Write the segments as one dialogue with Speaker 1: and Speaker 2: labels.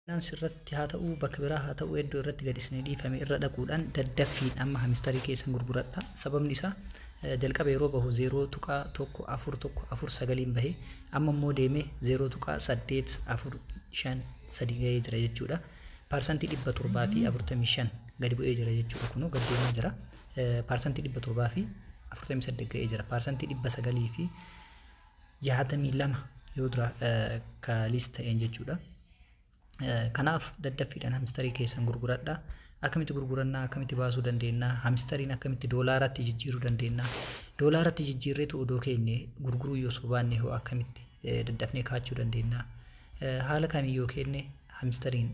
Speaker 1: Binance irratti haa ta'u, bakka biraa haa ta'u, iddoo irratti gadi isinii dhiifame irra dhaquudhaan daddaffiin amma Hamsterii keessan gurguradha. Sababni isaa jalqaba yeroo bahu 0.14149n bahe, amma immoo deemee 0.8453 gahee jira jechuudha. 745% gadi bu'ee jira jechuudha. Kunoo gad deemaa jira. 748% gahee jira. 962% yoo dura ka list ta'een jechuudha. Kanaaf daddaffiidhaan Hamsterii keessan gurguradha. Akkamitti gurgurannaa, akkamitti baasuu dandeenya, Hamsteriin akkamitti doolaaratti jijjiiruu dandeenya, doolaaratti jijjiirreetu odoo keenya gurguruu yoo sobaanne hoo akkamitti daddafnee kaachuu dandeenya, haala kamiyyoo kenne Hamsteriin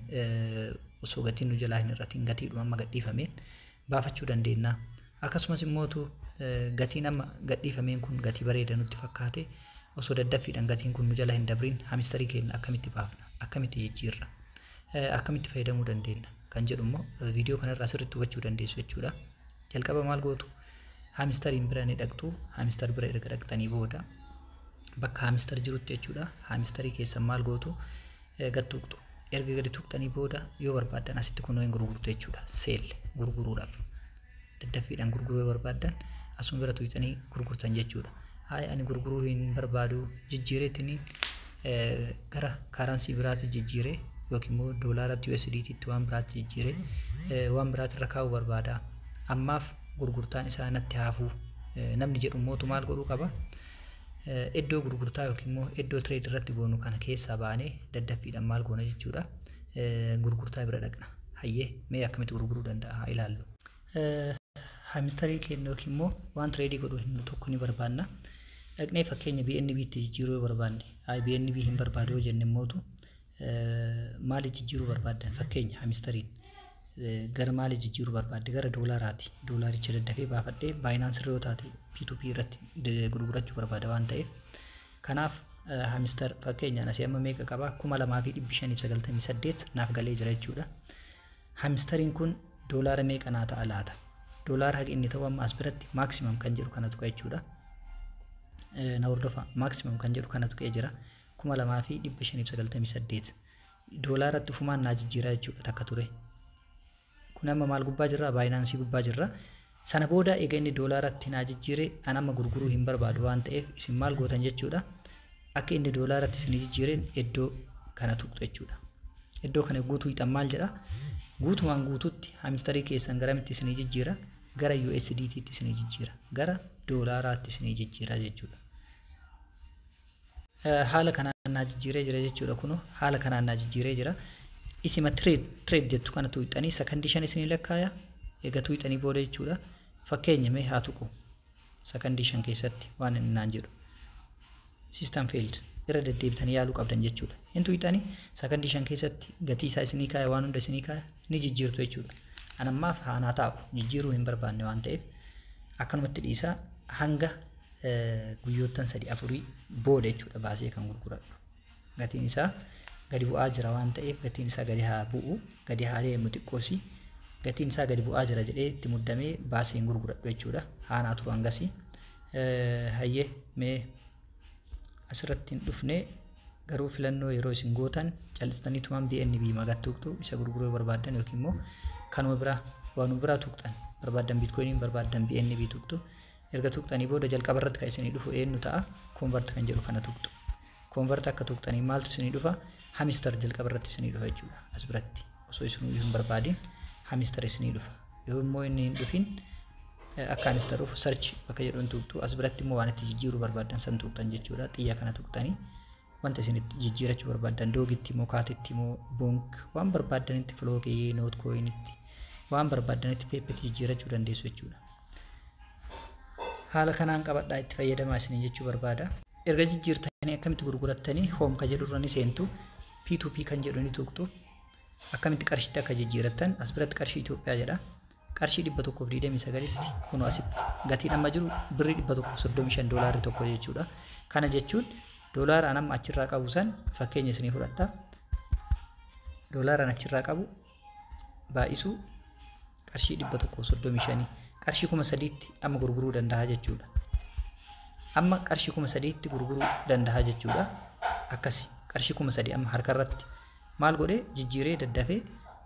Speaker 1: osoo gatiin nu jalaa hin hir'atin gatiidhuma amma gadhiifameen baafachuu dandeenya. Akkasumas immootu gatiin amma gadhiifameen kun gatii bareeda nutti fakkaate, osoo daddaffiidhaan gatiin kun nu jala hin dabrin Hamsterii keenya akkamitti baafna, akkamitti jijjiirra, akkamitti fayyadamuu dandeenya kan jedhu immoo viidiyoo kanarraa sirriitti hubachuu dandeessu jechuudha. Jalqaba maal gootu? Hamsteriin bira ni dhaqxu. Hamster bira erga dhaqxanii booda bakka Hamster jirutti jechuudha. Hamsterii keessan maal gootu? Gad tuqxu. Erga gadi tuqxanii booda yoo barbaaddan asitti kunoo hin gurgurtu jechuudha. Sell gurguruudhaaf. Daddaffiidhaan gurguruu yoo barbaaddan asuma bira tuqxanii gurgurtan jechuudha. Haaya, ani gurguruu hin barbaadu, jijjiireetiin gara currency biraatti jijjiiree yookiin immoo doolaaratti, USDT waan biraatti jijjiiree waan biraatti irra kaa'uu barbaada. Ammaaf gurgurtaan isaa natti haafuu namni jedhu mootu maal godhuu qaba? Iddoo gurgurtaa yookiin immoo iddoo trade irratti goonu kana keessaa baanee daddaffiidhaan maal goona jechuudha. Gurgurtaa bira dhaqna. Hayyee, mee akkamitti gurguruu danda'a haa ilaallu. Hamsterii keenya yookiin immoo waan trade godhu tokko ni barbaanna. Dhaqnee fakkeenya BNB itti jijjiiruu yoo barbaanne, BNB hin barbaadu yoo jenne mootu maali jijjiiruu barbaaddan? Fakkeenya Hamsteriin gara maali jijjiiruu barbaadde? Gara doolaaraati. Doolaaricha daddafee baafadhee Binance irra yoo taate P2P irratti gurgurachuu barbaada waan ta'eef. Kanaaf Hamster fakkeenyaan asii amma meeqa qabaa? 2598 naaf galee jira jechuudha. Hamsteriin kun doolaara meeqa naa ta'a laata? Doolaara haqa inni ta'u amma as biratti maximum kan jedhu kana tuqa jechuudha. Na hordofa, maximum kan jedhu kana tuqee jira. 2598 doolaaratti ufumaan naa jijjiiraa jechuudha takka ture. Kun amma maal gubbaa jirra? Binance gubbaa jirra. Sana booda egaa inni doolaaratti naa jijjiire, an amma gurguruu hin barbaadu waan ta'eef isin maal gootan jechuudha. Akka inni doolaaratti isin jijjiireen iddoo kana tuqxu jechuudha. Iddoo kana guutuu hixan maal jedha? Guutumaan guututti Hamsterii keessan garamitti isinii jijjiira? Gara USDT tti isinii jijjiira. Gara doolaaraatti isinii jijjiira jechuudha. Haala kanaan naa jijjiiree jira jechuudha, kunoo haala kanaan naa jijjiiree jira. Isima trade jettu kana tuqxanii sakandii 5 isinii lakkaaya. Egaa tuqxanii booda jechuudha. Fakkeenya mee haa tuqu. Sakandii 5 keessatti waan inni naan jedhu. System failed, irra deddeebitanii yaaluu qabdan jechuudha. Hin tuqxanii, sakandii 5 keessatti gatii isaa isinii kaaya, waan hunda isinii kaaya, ni jijjiirtu jechuudha. Anammaaf haanaa taa'u, jijjiiruu hin barbaanne waan ta'eef akkanumatti dhiisaa, hanga guyyoottan 3 4 booda jechuudha baasee kan gurguradhu. Gatiin isaa gadi bu'aa jira waan ta'eef gatiin isaa gadi haa bu'u, gadi haa deemu xiqqoosi. Gatiin isaa gadi bu'aa jira jedhee itti muddamee baasee hin gurguradhu jechuudha. Haanaa turu hangasii. Hayyee, mee asirratti hin dhufne garuu filannoo yeroo isin gootan callistanii tumaan BNB magat tuqxu isa gurguruu barbaaddan, yookiin immoo kanuma biraa waanuma biraa tuqxan barbaaddan, Bitcoiniin barbaaddan BNB tuqxu. Erga tuqxanii booda jalqaba irratti kan isinii dhufu eenyu ta'a? Convert kan jedhu kana tuqxu. Convert akka tuqxanii maaltu isinii dhufa? Hamster jalqaba irratti isinii dhufa jechuudha. As biratti osoo isinuu hin barbaadin Hamster isinii dhufa. Yoo immoo inni hin dhufin, akka Hamster dhufu search bakka jedhuun tuqxu. As biratti immoo waan itti jijjiiruu barbaaddan san tuqxan jechuudha. Xiyya kana tuqxanii wanta isin itti jijjiirachuu barbaaddan, Dogitti immoo, Catitti immoo, Bonk, waan barbaaddanitti, Floki, Notcoinitti, waan barbaaddanitti, Pepetti jijjiirachuu dandeessu jechuudha. Haala kanaan qabadhaa itti fayyadamaa isinii jechuu barbaada. Erga jijjiirtanii akkamitti gurgurattanii? Home ka jedhu irra ni seentu. P2P kan jedhu ni tuqxu. Akkamitti qarshitti akka jijjiirattan as biratti qarshii Itoophiyaa jedha. Qarshii 129tti kunoo asitti gatiin amma jiru birrii 135 doolaarri tokko jechuudha. Kana jechuun doolaaraan amma achirraa qabu san fakkeenya isinii fudhadha. Doolaaraan achirraa qabu baay'isuu qarshii 135, qarshii 3000tti amma gurguruu danda'a jechuudha. Amma qarshii 3000tti gurguruu danda'a jechuudha. Akkasi qarshii 3000 amma harkarratti Maal godhee jijjiiree daddafee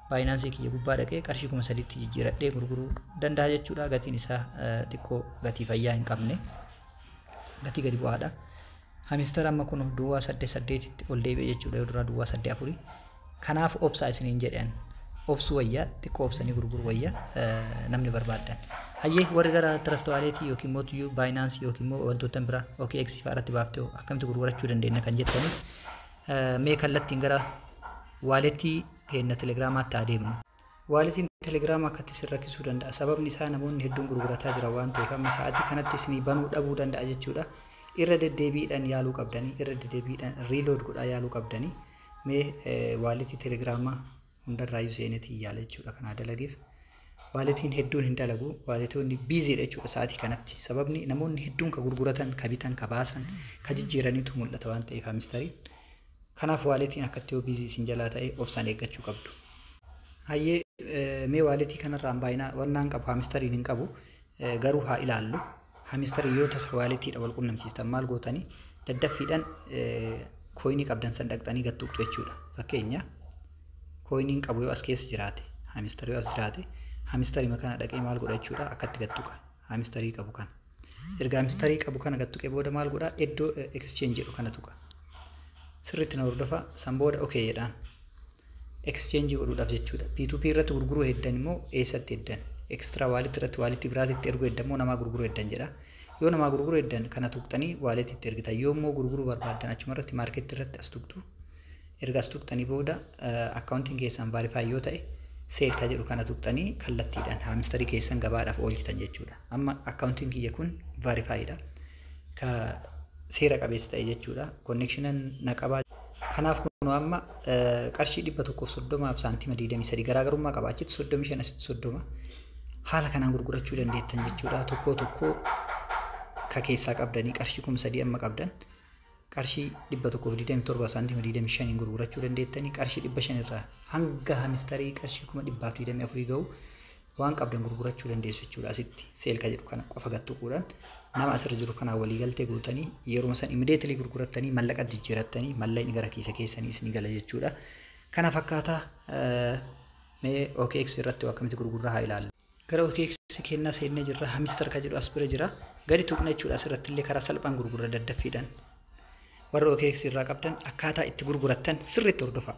Speaker 1: Binance kiyya gubbaa dhaqee qarshii 3000tti jijjiiradhee gurguruu danda'a jechuudha. Gatiin isaa xiqqoo gatii fayyaa hin qabne, gatii gadi bu'aadha. Hamster amma kun 0.88tti ol deebi'e jechuudha, yoo duraa 0.84. Kanaaf obsaa isiniin jedhan, obsuu wayyaa, xiqqoo obsanii gurguruu wayyaa namni barbaaddan. Hayyee, warri gara Trust Wallet yookiin immoo tuyyuu Binance yookiin immoo wantoota biraa OKX fa'aa irratti baaftee akkamitti gurgurachuu dandeenya kan jettaniif, mee kallattiin gara walletii keenya Telegramaatti adeemnu. Walletiin Telegramaa akkatti isin rakkisuu danda'a. Sababni isaa namoonni hedduun gurgurataa jiran waan ta'eef amma sa'aatii kanatti isinii banuu dhabuu danda'a jechuudha. Irra deddeebiidhaan yaaluu qabdanii, irra deddeebiidhaan reload godhaa yaaluu qabdanii. Mee walletii Telegramaa hundarraayyuu seenetii yaala jechuudha kanaa dalageef. Walletiin hedduun hin dalagu. Walletoonni busydha jechuudha sa'aatii kanatti. Sababni namoonni hedduun ka gurguratan, ka bitan, ka baasan, ka jijjiiraniitu mul'ata waan ta'eef Hamsteriin. Kanaaf walletiin akkatti yoo busy isin jalaa ta'e obsaan eeggachuu qabdu. Hayyee, mee walletii kanarraan baay'inaa wannaan qabu, Hamsteriin hin qabu, garuu haa ilaallu. Hamsterii yoo tasa walletiidha wal qunnamsiistan maal gootanii? Daddaffiidhaan coinii qabdan san dhaqxanii gad tuqxu jechuudha. Fakkeenya, coiniin qabu yoo as keessa jiraate, Hamster yoo as jiraate, Hamsterii kana dhaqee maal godha jechuudha? Akkatti gad tuqa Hamsterii qabu kana. Erga Hamsterii qabu kana gad tuqee booda maal godha? Iddoo exchange jedhu kana tuqa. Sirriitti na hordofa. San booda okay jedhaan. Exchange godhuudhaaf jechuudha. P2P irratti gurguruu heddan immoo eessatti heddan? Extra wallet irratti, walletii biraatitti erguu heddan immoo namaa gurguruu heddan jedha. Yoo namaa gurguruu heddan kana tuqxanii walletitti ergitan. Yoo immoo gurguruu barbaaddan achuma irratti marketii irratti as tuqxu. Erga as tuqxanii booda accountiin keessan verify yoo ta'e sell ka jedhu kana tuqxanii kallattiidhaan Hamsterii keessan gabaadhaaf oolchitan jechuudha. Amma accountiin kiyya kun verifyidha. Ka seera qabeessa ta'e jechuudha. Connectionan na qabaa. Kanaaf kun amma qarshii 130f saantima 23 garaagarummaa qaba. Achitti 35, asitti 30. Haala kanaan gurgurachuu dandeettan jechuudha. Tokko tokko ka keessaa qabdanii qarshii 3000 amma qabdan qarshii 127 saantima 25 gurgurachuu dandeettanii, qarshii 500 irraa hanga Hamsterii qarshii 124,000 ga'u waan qabdan gurgurachuu dandeessu jechuudha. Asitti sell ka jedhu kana qofa gad tuquudhaan nama asirra jiru kanaan walii galtee gootanii yeroo san immediately gurgurattanii mallaqa jijjiirattanii mallaqni gara kiisa keessanii isinii gala jechuudha. Kana fakkaataa. Mee OKX irratti akkamitti gurgurraa haa ilaallu. Gara OKX kennaa seennee jirra. Hamster ka jedhu as bira jira. Gadi tuqna jechuudha. Asirratti illee karaa salphaan gurgurra daddaffiidhaan. Warra OKX irraa qabdan akkaataa itti gurgurattan sirriitti hordofaa.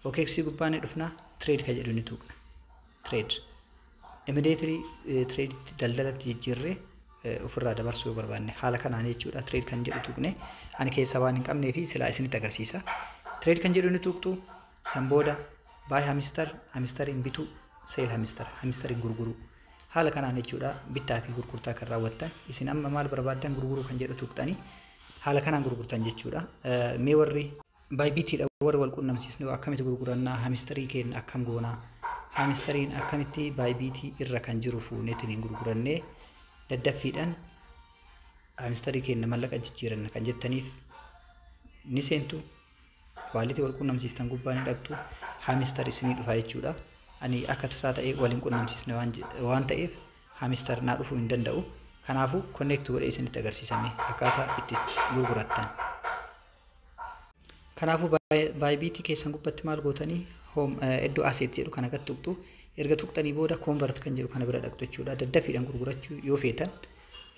Speaker 1: OKX gubbaa ni dhufna, trade ka jedhu ni tuqna. Trade. Immediately trade daldalatti jijjiirree ofirraa dabarsuu yoo barbaanne haala kanaan jechuudha. Trade kan jedhu tuqne, ani keessaa waan hin qabnee fi silaa isinitti agarsiisa. Trade kan jedhu ni tuqxu. San booda buy Hamster, Hamsteriin bituu, sell Hamster, Hamsteriin gurguruu. Haala kanaan jechuudha bittaa fi gurgurtaa kan raawwattan. Isin amma maal barbaaddan? Gurguruu kan jedhu tuqxanii haala kanaan gurgurtan jechuudha. Mee warri Bybitiidha warri wal qunnamsiisne akkamitti gurgurannaa Hamsterii keenya, akkam goonaa, Hamsteriin akkamitti Bybitii irra kan jiru fuuneetiin gurgurannee daddaffiidhaan Hamsterii keenya mallaqa jijjiiranna kan jettaniif, ni seentu, walletii wal qunnamsiistan gubbaa ni dhaqxu, Hamster isinii dhufa jechuudha. Ani akka tasaa ta'ee waliin qunnamsiisne waan ta'eef Hamster naa dhufuu hin danda'u. Kanaafuu connect godhee isinitti agarsiisame akkaataa itti gurgurattan. Kanaafuu Bybitii keessan gubbatti maal gootanii? Home, iddoo asset jedhu kana gad tuqxu. Erga tuqxanii booda convert kan jedhu kana bira dhaqxu jechuudha. Daddaffiidhaan gurgurachuu yoo feetan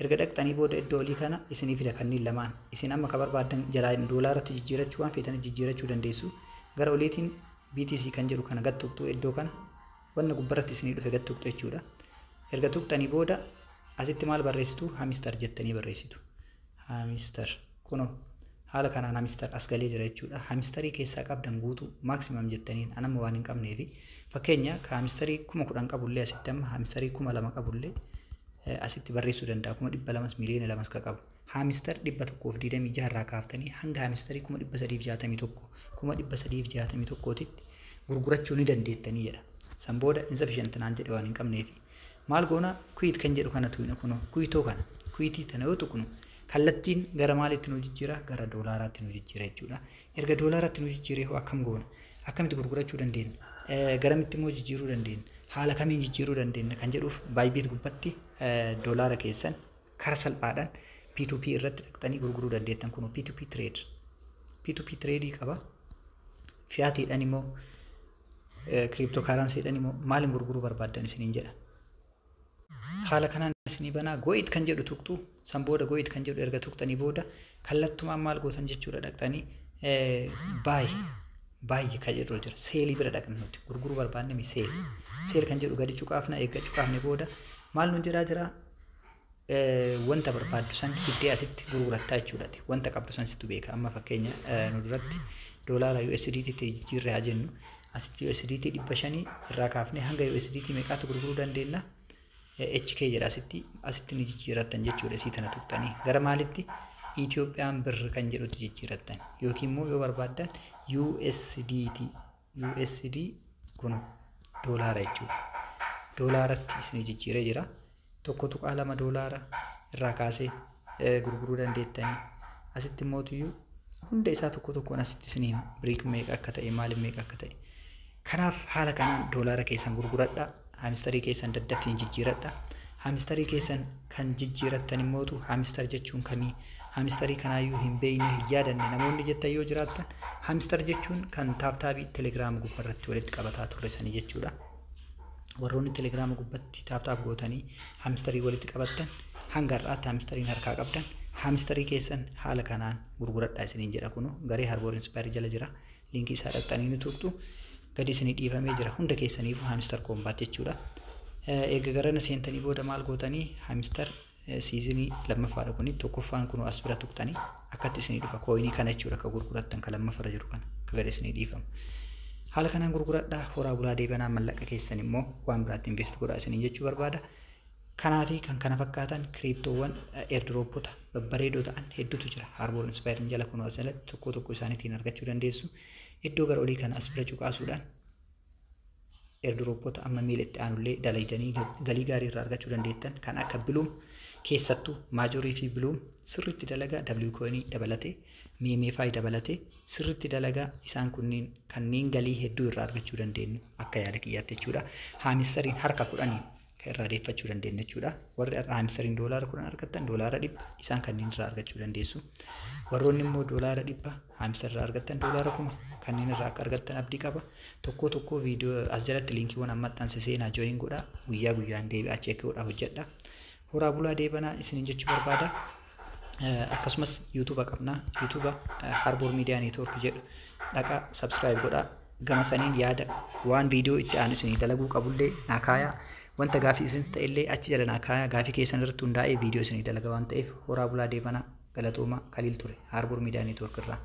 Speaker 1: erga dhaqxanii booda iddoo olii kana isinii fida kanneen lamaan. Isin amma ka barbaaddan jalaa doolaaratti jijjiirachuu waan feetan jijjiirachuu dandeessu. Gara oliitiin BTC kan jedhu kana gad tuqxu, iddoo kana wanna gubbarratti isinii dhufe gad tuqxu jechuudha. Erga tuqxanii booda asitti maal barreessitu? Hamster jettanii barreessitu. Hamster kunoo haala kanaan Hamster as galee jira jechuudha. Hamsterii keessaa qabdan guutuu maximum jettaniin, anamma waan hin qabneefi, fakkeenya ka Hamsterii 10,000 qabullee asitti, amma Hamsterii 2000 qabullee asitti barreessuu danda'a. 200,000s 2,000,000s ka qabu. Hamster 126 irraa kaaftanii hanga Hamsterii 361,000, 361,000tti gurgurachuu ni dandeettanii jedha. San booda insufficient naan jedhe waan hin qabneefi. Maal goona? Quote kan jedhu kana tuyna, kunoo quoteoo kana. Quoteii tana yoo tuqnu kallattiin gara maalitti nu jijjiira? Gara doolaaraatti nu jijjiira jechuudha. Erga doolaaraatti nu jijjiiree hoo akkam goona? Akkamitti gurgurachuu dandeenya? Garamitti immoo jijjiiruu dandeenya? Haala kamiin jijjiiruu dandeenya kan jedhuuf Bybit gubbatti doolaara keessan karaa salphaadhaan P2P irratti dhaqxanii gurguruu dandeettan. Kunoo P2P trade. P2P trade qaba. Fiatiidhaan immoo, crypto currencydhaan immoo, maaliin gurguruu barbaaddan isiniin jedha. Haala kanaan isinii banaa, got it kan jedhu tuqxu. San booda got it kan jedhu erga tuqxanii booda kallattumaan maal gootan jechuudha? Dhaqxanii buy kan jedhu jira. Sellii bira dhaqna, nuti gurguruu barbaanne mi, sell sell kan jedhu gadi cuqaafna. Eegga cuqaafne booda maal nun jedhaa jira? Wanta barbaaddu san fiddee asitti gurgurattaa jechuudhaati. Wanta qabdu san situ beeka. Amma fakkeenya nu duratti doolaara USDT tti jijjiirre haa jennu. Asitti USDT 500 irraa kaafnee hanga USDT meeqaatti gurguruu dandeenya? HK jedha asitti. Asitti ni jijjiirattan jechuudha. Isii tana tuqxanii gara maalitti? Itoophiyaan birr kan jedhutti jijjiirattan, yookiin immoo yoo barbaaddan USDT, USD kun doolaara jechuudha. Doolaaratti isin jijjiiree jira. 1.2 doolaara irraa kaasee gurguruu dandeettanii. Asitti mootiyyuu hunda isaa tokko tokkoon asitti isin hima. Biriik meeqa akka ta'e, maaliif meeqa akka ta'e. Kanaaf haala kanaan doolaara keessan gurguradhaa. Hamsterii keessan daddaffiin jijjiiradhaa. Hamsterii keessan kan jijjiirattan immootu Hamster jechuun kamii? Hamsterii kanaayyuu hin beekne, hin yaadanne namoonni jettan yoo jiraattan, Hamster jechuun kan tap tapii Telegiraama gubbaarratti walitti qabataa turre sanii jechuudha. Warroonni Telegiraama gubbatti tap tap gootanii hamsterii walitti qabattan, hanga har'aatti hamsteriin harkaa qabdan, hamsterii keessan haala kanaan gurguradhaa isiniin jedha. Kunu garee Harboor Inspire jala jira. Linkii isaa dhaqxanii ni tuqxu. Gadi isinii dhiifamee jira hunda keessaniifuu Hamster Kombat jechuudha. Eega garana seentanii booda maal gootanii? Hamster seasonii lammaffaadha kuni. Tokkoffaan kun as bira tuqxanii akkatti isinii dhufa. Coinii kana jechuudha ka gurgurattan, ka lammaffarra jiru kana ka gadi isinii dhiifamu. Haala kanaan gurguradhaa, horaa bulaa deebanaa, mallaqa keessan immoo waan biraatti invest godhaa isiniin jechuu barbaada. Kanaa fi kan kana fakkaatan cryptowwan airdropota babbareedoo ta'an hedduutu jira. Harboor Inspire jala kun as jalatti tokko tokko isaaniitiin argachuu dandeessu. Iddoo gara olii kana as bira cuqaasuudhaan airdropota amma miila itti aanullee dalaydanii galii gaarii irraa argachuu dandeettan, kan akka Blum, keessattuu Majorii fi Blum sirriitti dalagaa, W coinii dabalatee, MemeFi dabalatee sirriitti dalagaa. Isaan kunniin kanneen galii hedduu irraa argachuu dandeenyu akka yaada kiyyaatti jechuudha. Hamsteriin harka 10iin kan irraa deeffachuu dandeenya jechuudha. Warri har'a hamsteriin doolaara 10 argattan doolaara 100 isaan kanneen irraa argachuu dandeessu. Warroonni immoo doolaara 100 Hamster irraa argattan doolaara 1000 kanneen irraa akka argattan abdii qaba. Tokko tokko viidiyoo as jalatti linkiiwwan amma maxxanse seenaa, join godhaa, guyyaa guyyaan deebi'aa check godhaa hojjedha. Horaa bulaa deebanaa isiniin jechuu barbaada. Akkasumas YouTubea qabna. YouTubea Harboor Media Network jedhu dhaqaa subscribe godhaa. Gama saniin yaada waan viidiyoo itti aanu isinii dalaguu qabullee naa kaayaa. Wanta gaafii isin ta'ellee achi jala naa kaayaa. Gaafii keessan irratti hundaa'ee viidiyoo isinii dalaga waan ta'eef, horaa bulaa deebanaa, galatooma. Kaliil ture Harboor Media Network irraa.